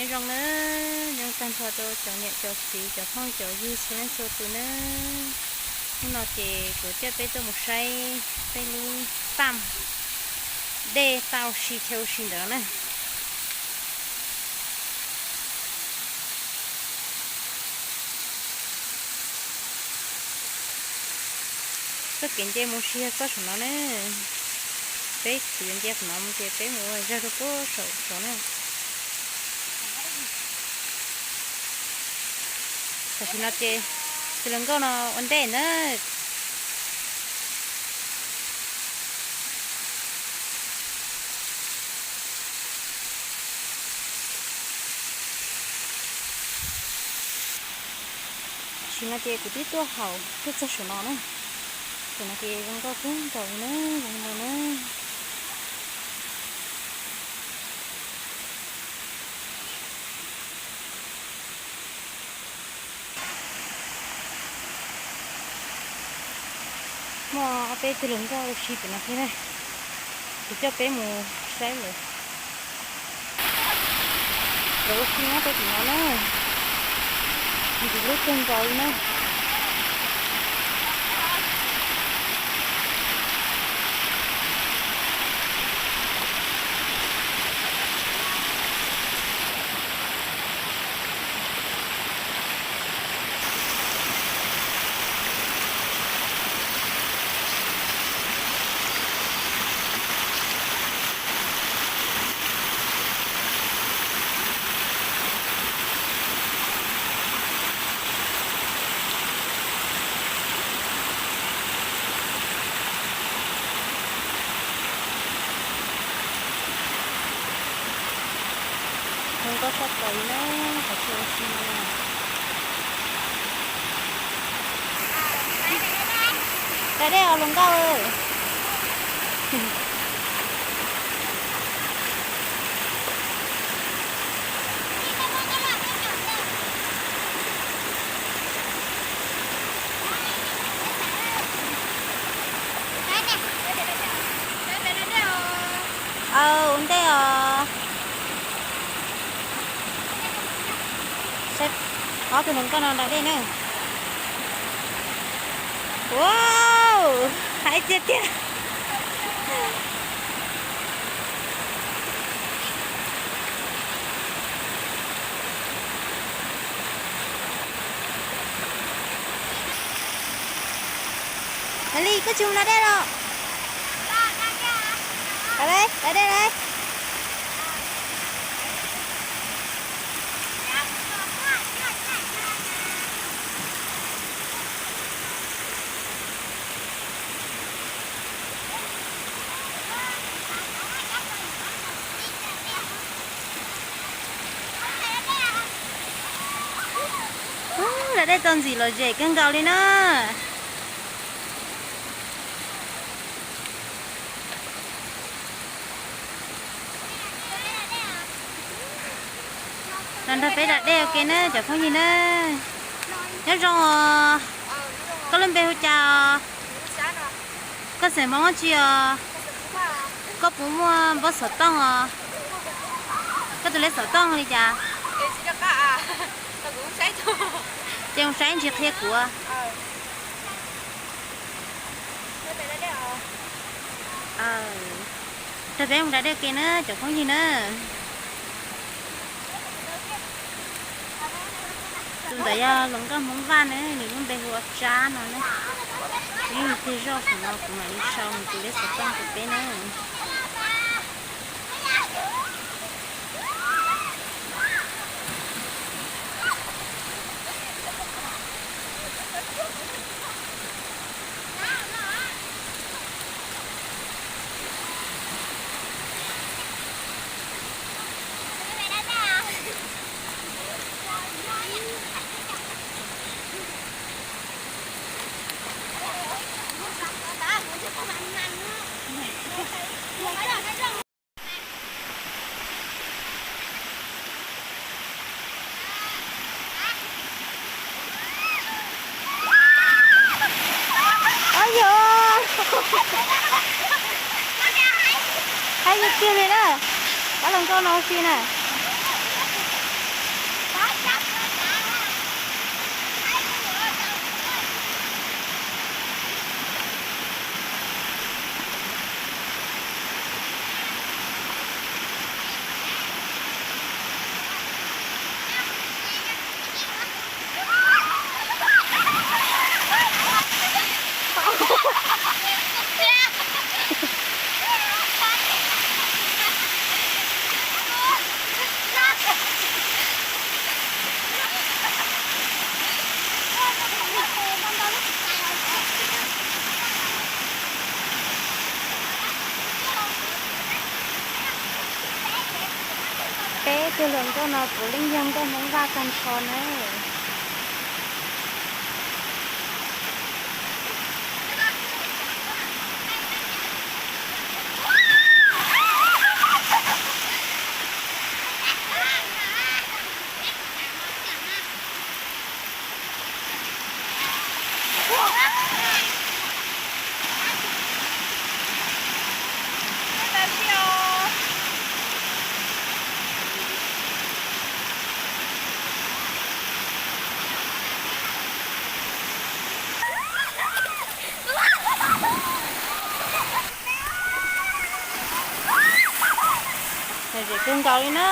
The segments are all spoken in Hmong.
Zoo na, nyob tag nrho rau cov niam cov txiv cov phooj cov ywg txhua leej txhua tus na. Hnub no ces kuv coj peb tuaj mus saib peb lub paj dej paj ua si chaw ua si ntawd na. Txoj kev nce mus si yog txoj saum no ne. Peb kuv yuav nce qhov no mus ces peb mus ua zog rau puag saum saud na. Tam sim no ces tus hluas nkauj no ua ntej na. Tam sim no ces kuv twb tuaj hauv tuaj txog saum no na. Saum no ces zoo nkauj kawg nkaus li na, zoo no na. Muaj ob peb tug hluas nkauj ua si pem no thiab na. Kuv coj peb mus saib lawv, lawv ua si nyob rau tim no na. Ntxim hlub kawg nkaus li na. Zoo nkauj sab plaws li na, qhov chaw ua si no. Da dej os hluas nkauj. Aw, ua ntej os. Saib ob tug hluas nkauj no da dej na. Wow, haib tiag tiag. Hais li koj tsis mus da dej los? Da dej, da dej lauj. Ub, da dej tau ntxim los zem kawg nkaus li na. Los nrog peb da dej ua ke na cov phooj ywg na. Nyob zoo os. Koj lub npe hu cas os? Koj xeem Hmoob tsi os? Koj puas muaj npawb xov tooj os? Koj tus lej xov tooj li cas? Ces mus saib ntsis qhia kuv. Nrog peb mus da dej ua ke na cov phooj ywg na. Tus ntawd yog hluas nkauj Hmoob Vaj na, nws lub npe hu ua Tsab no na. Peb mus tig zoj saum no kuv mam li sau nws tus lej xov tooj rau peb na. Au yog, haib tiag tiag li na. Pab hluas nkauj no ua si na. Peb tug hluas nkauj no puav leej yog nkauj Hmoob Vaj tag nrho na. Lom zem kawg nkaus li na.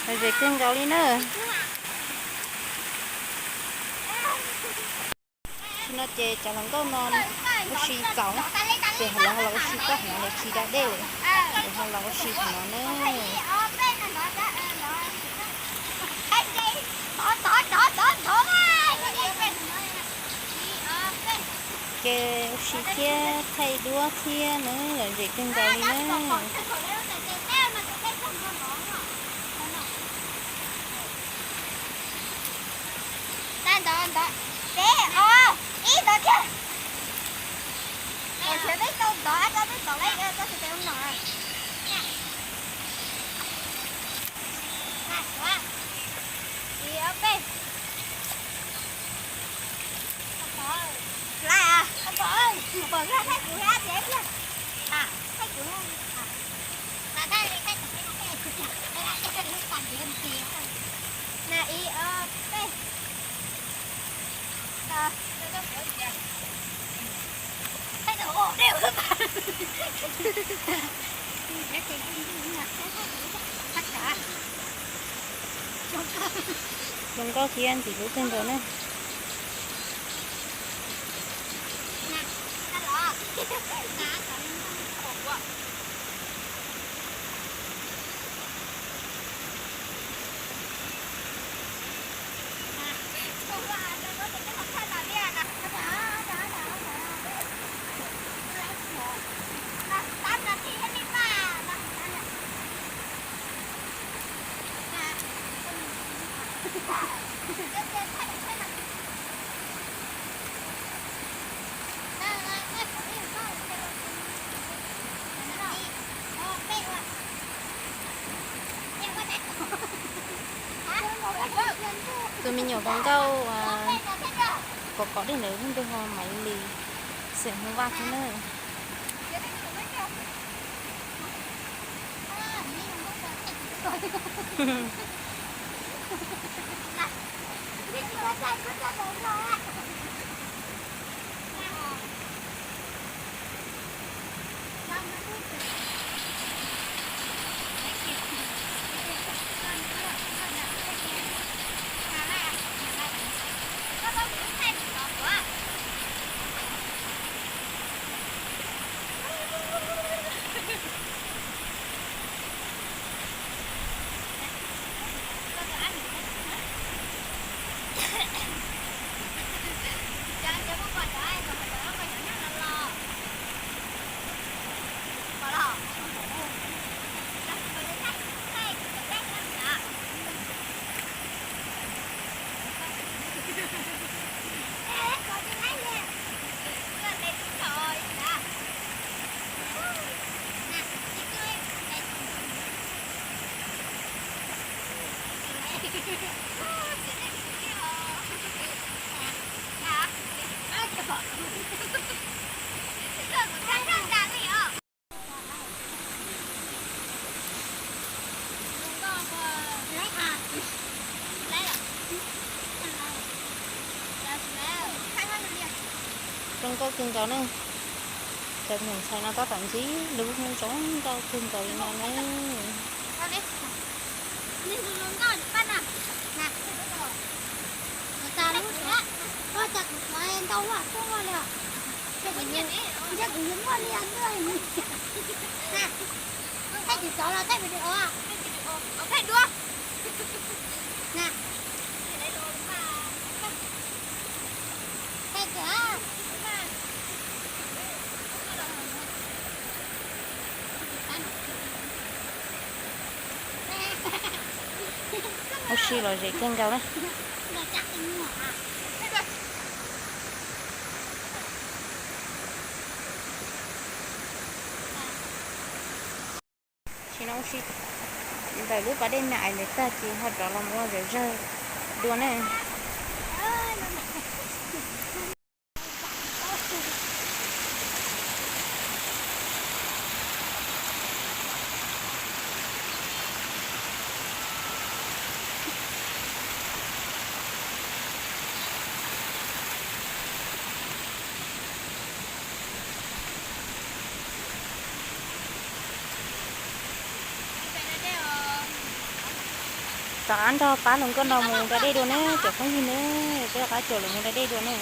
Lom zem kawg nkaus li na. Tam sim no ces cov hluas nkauj no ua si txaus, ces lawv ho los ua si txog qhov no, lawv tsis da dej lawm, lawv ho los ua si qhov no na. Ces ua si thiab thaij duab thiab na, lom zem kawg nkaus li na. Ntov ntov, peb, ob, ib ntov thiab. Ua siav peb tau ntov, koj peb ntov lawm, koj tsis tau nom. Ib, ob, peb. Lais, pom thaij kuv thiab ces thiaj. Na ib, ob, peb. Zoo nkauj thiab ntxim hlub kawg nkaus na. Tus me nyuam hluas nkauj kov kov dej ntawd lub npe hu Maiv Lis, xeem Hmoob Vaj thiab na. Nkauj kawg nkaus ne. Cov me nyuam ntxhais no tab tom ntsib lub hnub zoo nkauj kawg nkaus li no ne. Ub, si los zem kawg nkaus na. Tsis no ua si ntawm lub pas dej me ais ntawd tag ces ho rov los mus ua zom zaws dua na. Rov qab nrog pab hluas nkauj no mus da dej dua ne cov phooj ywg ne, peb rov qab caum lawv mus da dej dua ne.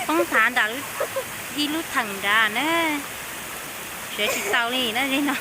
Poob thav nram ib lub theem nrad na, siav tsis tau li na li no.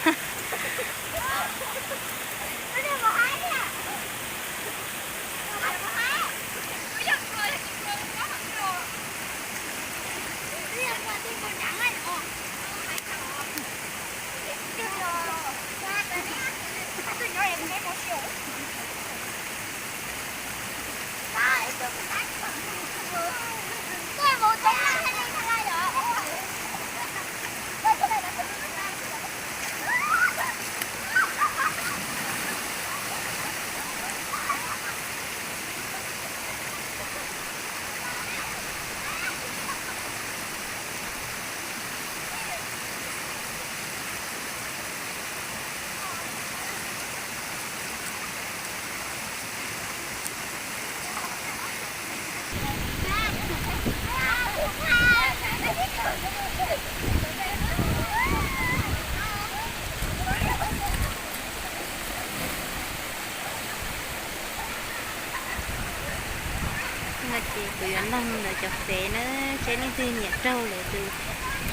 No ces kuv yuav noog ntawm cov fev na, seb leej twg nyiam raug lawv tus,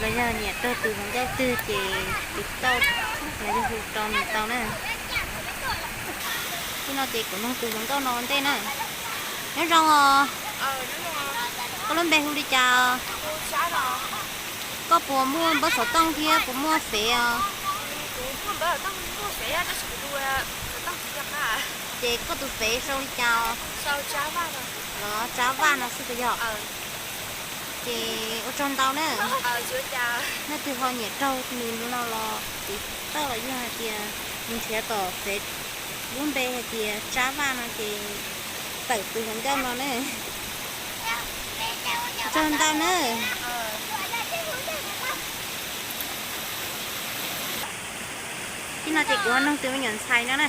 los yog nyiam raug tus hluas nkauj twg ces tiv tauj los yog hu rau nws tau na. Tib no ces kuv noog tus hluas nkauj no ua ntej na. Nyob zoo os. Koj lub npe hu li cas? Koj puas muaj npawb xov tooj thiab puas muaj fev os? Ces koj tus fev sau li cas? Los Tsab Vaj no xwb puas yog? Ces ua tsaug ntau na. Nej twg ho nyiam raug nws no los tiv tauj los yog hais tias nws nrhiav tom fev lub npe hais tias Tsab Vaj no ces tawm tus hluas nkauj no na. Ua tsaug ntau na. Tib no ces kuv ho noog tus me nyuam ntxhais no na,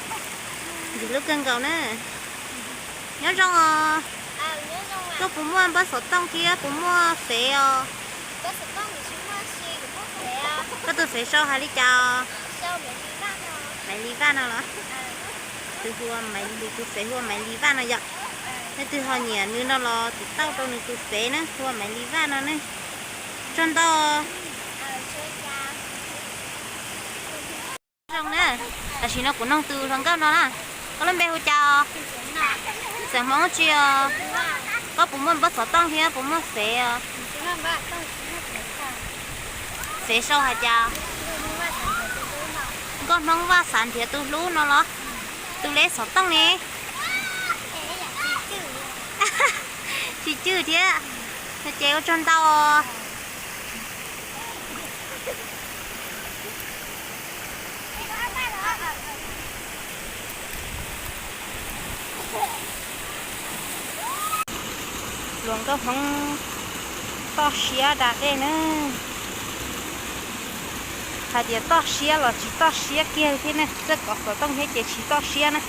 ntxim hlub kawg nkaus na. Nyob zoo os. Koj puas muaj npawb xov tooj thiab puas muaj fev os? Koj tus fev sau hais li cas os? Maiv Li Vaj no los? Tus hu, lwm tus fev hu ua Maiv Li Vaj no yom. Nej twg ho nyiam nws no los tiv tauj rau nws tus fev na, hu ua Maiv Li Vaj no ne. Tsaug ntau. Tam sim no kuv noog tus hluas nkauj no na, koj lub npe hu cas os? Xeem Hmoob tsi os? Koj puas muaj npawb xov tooj thiab puas muaj fev os? Fev sau hais cas? Nkauj Hmoob Vaj Xav Nrhiav Tus Hlub no los? Tus lej xov tooj ne? Tsis cwj thiab. Ces ua tsaug ntau. Hluas nkauj Hmoob toj siab da dej na. Hais tias toj siab los tsis toj siab kiag thiab ne, txawj kov xov tooj thiab ces tsis toj siab na.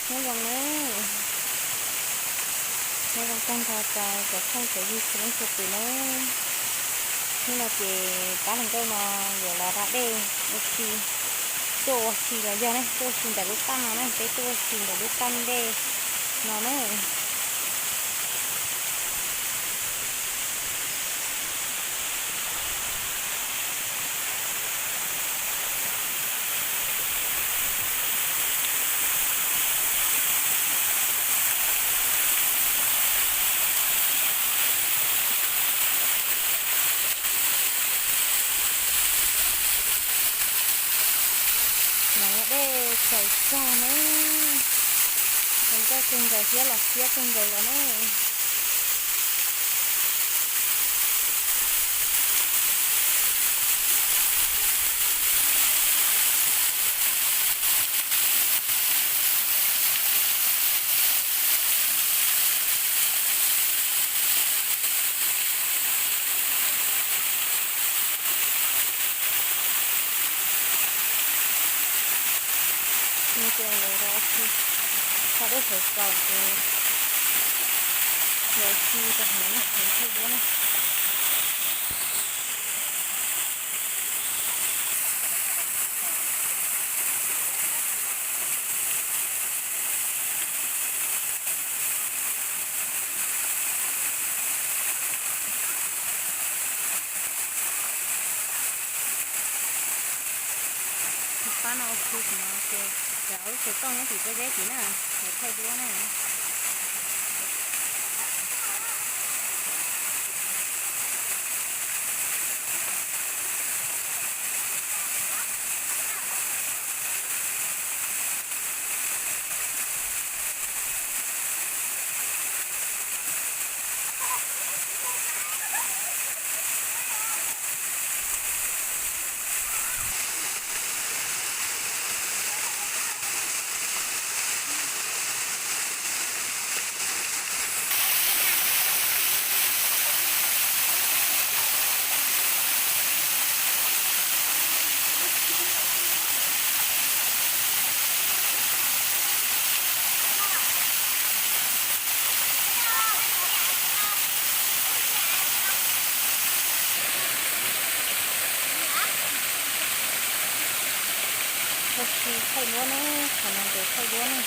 Nyob zoo na, nyob zoo tag nrho rau cov phooj cov ywg txhua leej txhua tus na. Hnub no ces pab hluas nkauj no yuav los da dej ua si, tuaj ua si los yog ne, tuaj ua si ntawm lub qaj no na, peb tuaj ua si ntawm lub qaj dej no na. Mas dej tsaus tag ne, hluas nkauj kawg nkaus thiab los siab kawg nkaus los ne. Nws ces lawv rau si, tso dej sawv tsaus ces lawv si rau hauv no, lawv thaij duab na. Pab no ua si no ces cov lub xov tooj nyob tim pob zeb tid na, lawv thaij duab na. Thaij duab ne, qhov no ces thaij duab ne.